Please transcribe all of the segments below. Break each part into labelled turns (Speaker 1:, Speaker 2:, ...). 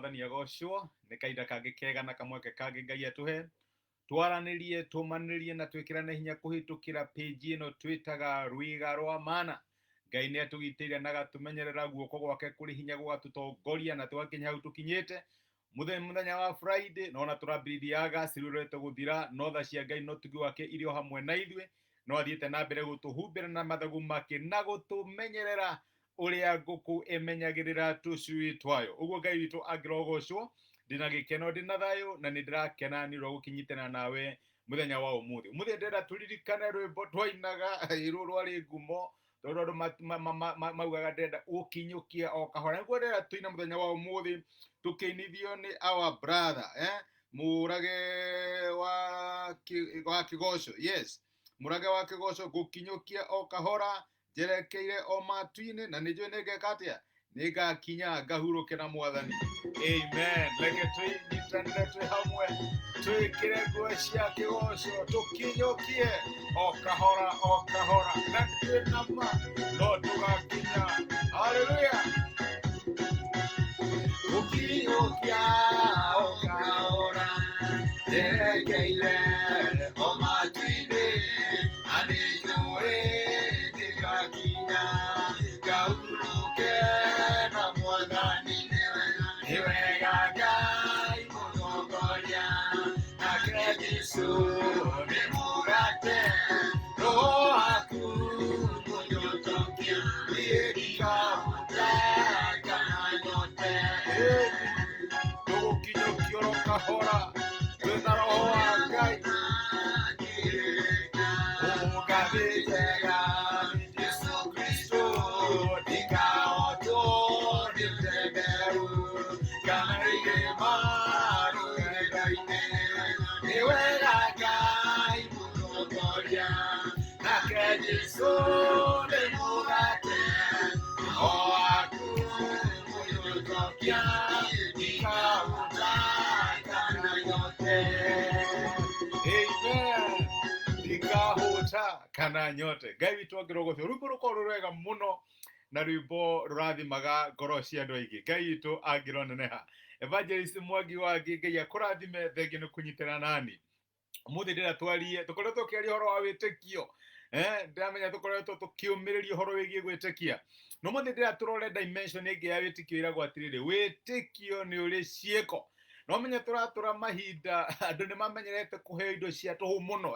Speaker 1: Mwathani agocwo nĩ kahinda kangĩ kega na kamweke kangĩ Ngai atũhe twaranĩrie, tũmanĩrie na twĩkĩrane hinya kũhĩtũkĩra page ĩno twĩtaga Rwĩga rwa Mana. Ngai nĩ atũgitĩire na agatũmenyerera, guoko gwake kũrĩ hinya gũgatũtongoria na tũgakinya hau tũkinyĩte. Mũthenya mũthenya wa Friday no na tũrambĩrĩria August rĩu rũrete gũthira, no tha cia Ngai no tugi wake irĩ o hamwe na ithuĩ, no athiĩte na mbere gũtũhumbĩra na mathagu make na gũtũmenyerera ũrĩa ngũkũ ĩmenyagĩrĩra tũcui twayo. Ũguo Ngai witũ angĩrogocwo. Ndĩna gĩkeno, ndĩna thayũ na nĩ ndĩrakena nĩ ũndũ wa gũkĩnyitana nawe mũthenya wa ũmũthĩ. Ũmũthĩ ndĩrenda tũririkane rwĩmbo twainaga rũrũ rwarĩ ngumo, tondũ andũ maugaga ndĩrenda gũkinyũkia o kahora. Nĩguo ndĩrenda tũine mũthenya wa ũmũthĩ tũkĩinithio nĩ our brother, Mũrage wa Kĩgoco. Yes, Mũrage wa Kĩgoco, gũkinyũkia o kahora njerekeire o matu-inĩ, na nĩ njũĩ nĩ ngeka atĩa, nĩ ngakinya ngahurũke na Mwathani. Amen. Reke twĩnyitanĩre twĩ hamwe, twĩkĩre nguo cia kĩgoco, tũkinyũkie o kahora o kahora, na twĩ na ma no tũgakinya. Haleluya. Gũkinyũkia o kahora njerekeire o matu-inĩ, na nĩ njũĩ nĩngakinya ngahurũke na Mwathani. Nĩ wega Ngai mũtongoria, nake Jesũ nĩ mũrate, Roho waku mũnyotokia, niĩ ndikahũta kana nyote. Tũgũkinyũkio oro kahora twĩna Roho wa Ngai. Ũngathĩ njega Jesu Kristo, ndikahotwo nĩ ũtenderũ kana irĩma rũrenda-inĩ. Nĩ wega Ngai mũtongoria, nake Jesu nĩ mũgate, Roho waku mũnyotokia, ndikahũta kana nyote. Amen. Ndikahũta kana nyote. Ngai witũ angĩrogocwo. Rwĩmbo rũkorwo rwĩ rwega mũno na rwĩmbo rũrathimaga ngoro cia andũ aingĩ. Ngai witũ angĩroneneha. Evangelist Mwangi Wangi, Ngai akũrathime, thengiũ nĩ kũnyitana nani. Ũmũthĩ ndĩrenda twarie, tũkoretwo tũkĩaria ũhoro wa wĩtĩkio. Ndĩramenya tũkoretwo tũkĩũmĩrĩria ũhoro wĩgiĩ gwĩtĩkia. No ũmũthĩ ndĩrenda tũrore dimension ĩngĩ ya wĩtĩkio ĩragwo atĩrĩrĩ, wĩtĩkio nĩ ũrĩ ciĩko. No menye tũratũra mahinda andũ nĩ mamenyerete kũheo indo cia tũhũ mũno,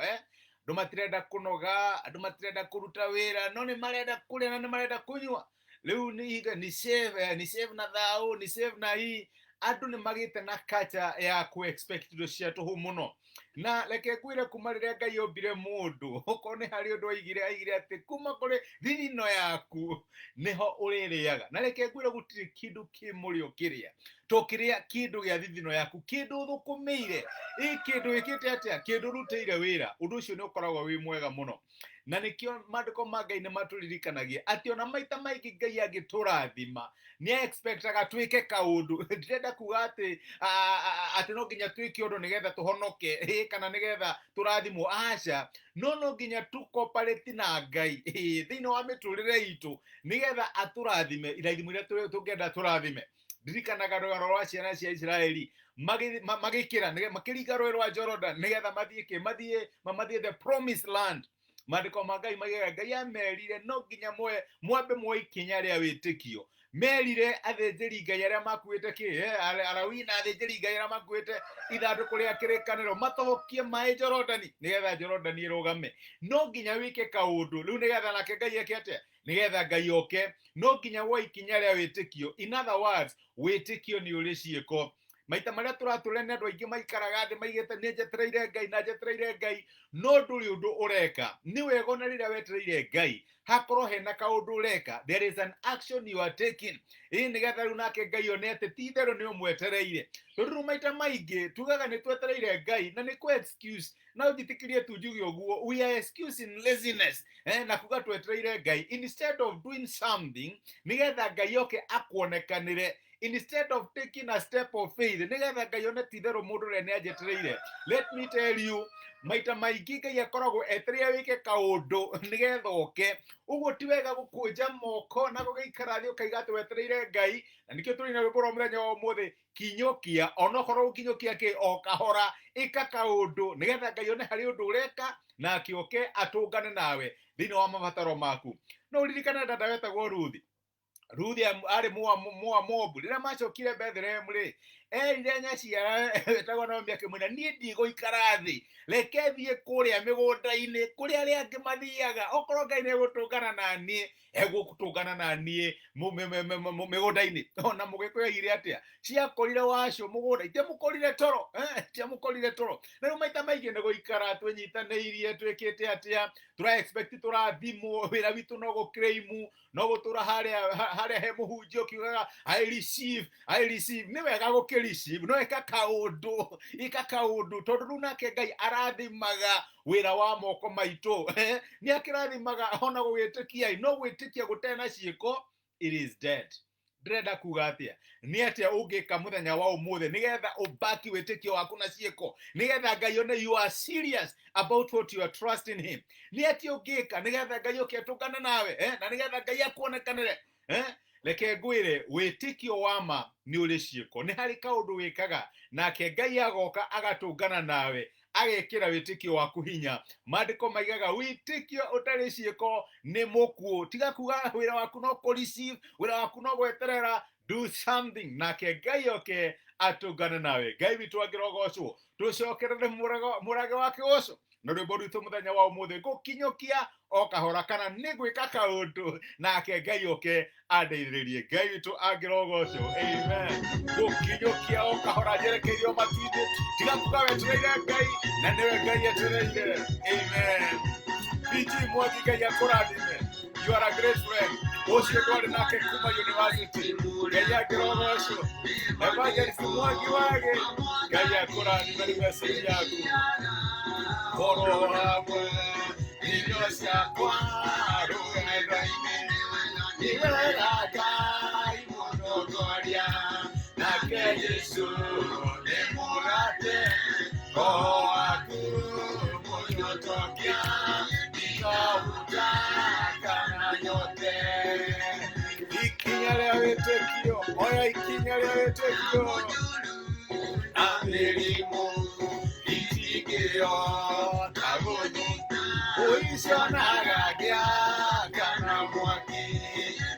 Speaker 1: Andũ matirenda kũnoga, andũ matirenda kũruta wĩra, no nĩ marenda kũrĩa na nĩ marenda kũnyua. Rĩu nĩ ihinda ni save, ni save na thau, ni save na hii. Andũ nĩ magĩte na culture ya ku expect indo cia tũhũ mũno. Na reke ngwĩre, kuma rĩrĩa Ngai ombire mũndũ, okorwo nĩ harĩ ũndũ aigire, aigire atĩ kuma kũrĩ thithino yaku nĩho ũrĩrĩaga. Na reke ngwĩre, gũtirĩ kĩndũ kĩ mũrĩo kĩrĩa to kĩrĩa kĩndũ gĩa thithino yaku, kĩndũ ũthũkũmĩire, ĩ kĩndũ wĩkĩte atĩa, kĩndũ ũrutĩire wĩra. Ũndũ ũcio nĩ ũkoragwo wĩ mwega mũno, na nĩkĩo maandĩko ma Ngai nĩ matũririkanagia atĩ ona maita maingĩ Ngai angĩtũrathima nĩ expectaga twĩke kaũndũ. Ndirenda kuga atĩ atĩ no nginya twĩke ũndũ nĩgetha tũhonoke, kana nĩgetha tũrathimwo, aca. No no nginya tũcooperate na Ngai thĩinĩ wa mĩtũrĩre itũ nĩgetha atũrathime irathimo iria tũngĩenda tũrathime. Ndirikanaga rũgano rwa ciana cia Isiraeli magĩkĩra makĩringa rũĩ rwa Jordan nĩgetha mathiĩ kĩ mathiĩ mathiĩ the promised land. Maandĩko ma Ngai maigaga Ngai amerire no nginya moe mwambe muoe ikinya rĩa wĩtĩkio. Merire athĩnjĩri Ngai arĩa makuĩte kĩ, Alawii na athĩnjĩri Ngai arĩa makuĩte ithandũkũ rĩa kĩrĩkanĩro matobokie maĩ Jorodani nĩgetha Jorodani ĩrũgame. No nginya wĩke kaũndũ rĩu nĩgetha nake Ngai eke atĩa, nĩgetha Ngai oke. No nginya woe ikinya rĩa wĩtĩkio. In other words, wĩtĩkio nĩ ũrĩ ciĩko. Maita marĩa tũratũra nĩ andũ aingĩ maikaraga thĩ maigĩte nĩ njetereire Ngai na njetereire Ngai, no ndũrĩ ũndũ ũreka. Nĩ wega ona rĩrĩa wetereire Ngai hakorwo hena kaũndũ ũreka, there is an action you are taking, ĩ nĩgetha rĩu nake Ngai one atĩ ti itherũ nĩ ũmwetereire. Tondũ rĩu maita maingĩ tugaga nĩ twetereire Ngai na nĩ kũ excuse, na ũnjĩtĩkĩrie tu njuge ũguo, we are excusing laziness, na kuga twetereire Ngai instead of doing something nĩgetha Ngai oke akuonekanĩre. Instead of taking a step of faith nĩgetha Ngai one ti itherũ mũndũ ũrĩa nĩ anjetereire. Let me tell you, maita maingĩ Ngai akoragwo etereire wĩke kaũndũ nĩgetha oke. Ũguo ti wega gũkũnja moko na gũgĩikara thĩ ũkaiga atĩ wetereire Ngai. Na nĩkĩo tũrĩ na rwĩmbo rwa mũthenya wa ũmũthĩ, kinyũkia, onokorwo gũkinyũkia kĩ o kahora, ĩka kaũndũ nĩgetha Ngai one harĩ ũndũ ũreka nake oke atũngane nawe thĩinĩ wa mabataro maku. No ũririkane dada wetagwo Ruthi. Ruthi arĩ mwa Moabu. Rĩrĩa macokire Bethlehem rĩ, erire nyaciara wetagwo Naomi akĩmwĩra, niĩ ndigũikara thĩ, reke thiĩ kũrĩa mĩgũnda-inĩ kũrĩa arĩa angĩ mathiaga, okorwo Ngai nĩ egũtũngana na niĩ, egũtũngana na niĩ mĩgũnda-inĩ. Ona mũgĩkũyũ oigire atĩa? Ciakorire wacũ mũgũnda, itiamũkorire toro, itiamũkorire toro. Na rĩu maita maingĩ nĩ gũikara twĩnyitanĩirie, twĩkĩte atĩa, tũra expect tũrathimwo, wĩra witũ no gũclaim, no gũtũra harĩa he mũhunjia ũkiugaga I receive, I receive. Nĩ wega gũkĩ receive, no ĩka kaũndũ, ĩka kaũndũ, tondũ rĩu nake Ngai arathimaga wĩra wa moko maitũ. Nĩ akĩrathimaga ona gũgĩtĩkia, no gwĩtĩkia gũtarĩ na ciĩko, it is dead. Ndĩrenda kuga atĩa? Nĩ atĩa ũngĩka mũthenya wa ũmũthĩ nĩgetha ũbaki wĩtĩkio waku na ciĩko, nĩgetha Ngai one you are serious about what you are trusting him? Nĩ atĩa ũngĩka nĩgetha Ngai oke atũngane nawe, na nĩgetha Ngai akuonekanĩre? Reke ngwĩre, wĩtĩkio wa ma nĩ ũrĩ ciĩko. Nĩ harĩ kaũndũ wĩkaga nake Ngai agoka agatũngana nawe, agekĩra wĩtĩkio waku hinya. Maandĩko maigaga wĩtĩkio ũtarĩ ciĩko nĩ mũkuũ. Tiga kuga wĩra waku no kũ receive, wĩra waku no gweterera, do something nake Ngai oke atũngane nawe. Ngai witũ angĩrogocwo, tũcokerere mũrage wa kĩgoco na rwĩmbo rwitũ mũthenya wa ũmũthĩ, ngũkinyũkia o kahora kana nĩ gwĩka kaũndũ nake Ngai oke andeithĩrĩrie. Ngai witũ angĩrogocwo, amen. Gũkinyũkia o kahora njerekeirio matu-inĩ, tiga kuga wetereire Ngai na nĩwe Ngai etereire, amen. PG Mwangi, Ngai akũrathime, you are a great friend. Ũcio twarĩ nake kuma university, Ngai angĩrogocwo. Evangelist Mwangi wage, Ngai akũrathime nĩ message yaku. Korwo hamwe irio ciakwa rũgendo-inĩ, nĩ wega Ngai mũtongoria, nake Jesũ nĩ mũgate, roho waku mũnyotokia, ndikahuta kana nyote. Ikinya rĩa wĩtĩkio, oya ikinya rĩa wĩtĩkio, na mĩrimũ itingĩhota gũnyita, ũicionaga ngĩakana mwaki,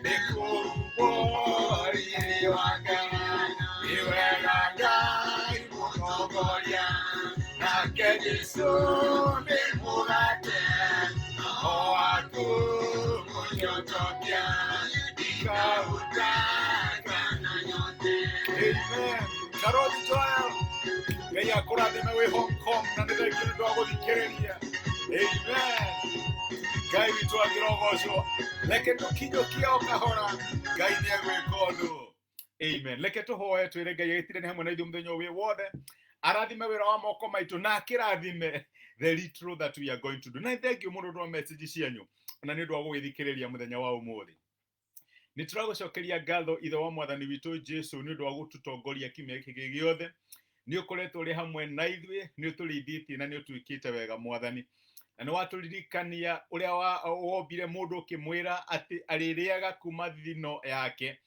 Speaker 1: nĩ kũhumbwo riri wa Ngai. Nĩ wega Ngai mũtongoria, nake Jesũ nĩ mũgate, roho waku mũnyotokia, ndikahuta kana nyote. Amen. Karoti Joel, Ngai akũrathime wĩ Hong Kong na nĩ thengiũ nĩ ũndũ wa gũthikĩrĩria. Amen. Ngai witũ angĩrogocwo, reke tũkinyũkie o kahora, Ngai nĩ egwĩka ũndũ. Amen. Reke tũhoe twĩre Ngai agĩtirane hamwe na ithuĩ mũthenya ũyũ wĩ wothe, arathime wĩra wa moko maitũ na akĩrathime the little that we are going to do. Na thengiũ mũno ũndũ wa message cianyu na nĩ ũndũ wa gũgĩthikĩrĩria mũthenya wa ũmũthĩ. Nĩ tũragũcokeria ngatho ithe wa mwathani witũ Jesu nĩ ũndũ wa gũtũtongoria kiumia gĩkĩ gĩothe. Nĩ ũkoretwo ũrĩ hamwe na ithuĩ, nĩ ũtũrĩithĩtie na nĩ ũtwĩkĩte wega mwathani. Na nĩ watũririkania ũrĩa wombire mũndũ ũkĩmwĩra atĩ arĩrĩaga kuma thithino yake.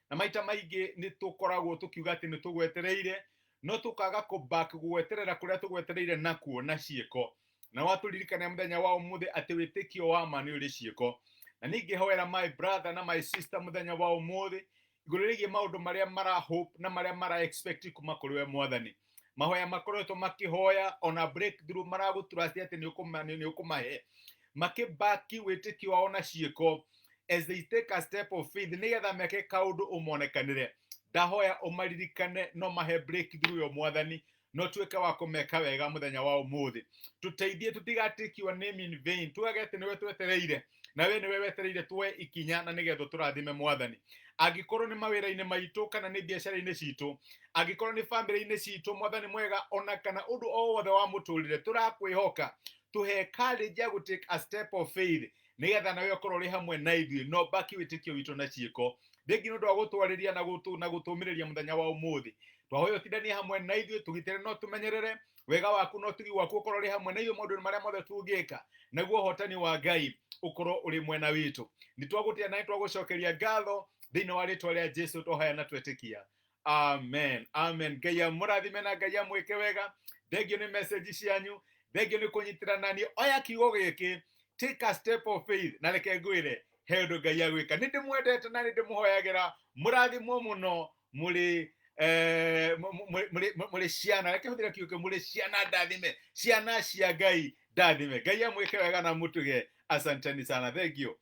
Speaker 1: Na maita maingĩ nĩ tũkoragwo tũkiuga atĩ nĩ tũgwetereire, no tũkaga kũ-back gweterera kũrĩa tũgwetereire nakuo na ciĩko. Na watũririkania mũthenya wa ũmũthĩ atĩ wĩtĩkio wa ma nĩ ũrĩ ciĩko. Na ningĩhoera my brother na my sister mũthenya wa ũmũthĩ igũrũ rĩgiĩ maũndũ marĩa mara hope na marĩa mara expect kuma kũrĩ we mwathani. Mahoya makoretwo makĩhoya ona breakthrough maragũtrust atĩ nĩ ũkũmahe, makĩbaki wĩtĩkio wao na ciĩko as they take a step of faith nĩgetha meke kaũndũ ũmonekanĩre. Ndahoya ũmaririkane no mahe breakthrough yo mwathani, no tuĩke wa kũmeka wega mũthenya wa ũmũthĩ. Tũteithie tũtigatake your name in vain, tugage atĩ nĩwe twetereire na we nĩwe wetereire tuoe ikinya na nĩgetha tũrathime mwathani. Angĩkorwo nĩ mawĩra-inĩ maitũ kana nĩ biacara-inĩ citũ, angĩkorwo nĩ bamĩrĩ-inĩ citũ, mwathani mwega, ona kana ũndũ o wothe wa mũtũrĩre, tũrakwĩhoka tũhe courage ya gũ take a step of faith nĩgetha nawe ũkorwo ũrĩ hamwe na ithuĩ, no baki wĩtĩkio witũ na ciĩko. Thengi nĩ ũndũ wa gũtwarĩria na gũtũ na gũtũmĩrĩria mũthenya wa ũmũthĩ. Twahoya ũtindanie hamwe na ithuĩ, tũgitĩre no tũmenyerere wega waku na ũtugi waku ũkorwo ũrĩ hamwe na ithuĩ maũndũ-inĩ marĩa mothe tũngĩka, naguo ũhotani wa Ngai ũkorwo ũrĩ mwena witũ. Nĩ twagũtĩa na nĩ twagũcokeria ngatho thĩinĩ wa rĩtwa rĩa Jesu twahoya na twetĩkia. Amen, amen. Ngai amũrathime na Ngai amwĩke wega. Thengio nĩ message cianyu, thengio nĩ kũnyitĩra nani. Oya kiugo gĩkĩ, take a step of faith, na reke ngwĩre he ũndũ Ngai agwĩka. Nĩ ndĩmwendete na nĩ ndĩmũhoyagĩra mũrathimwo mũno mũrĩ mũrĩ ciana, reke hũthĩre kiugo kĩu, mũrĩ ciana ndathime, ciana cia Ngai ndathime. Ngai amwĩke wega na mũtuge. Asanteni sana, thank you.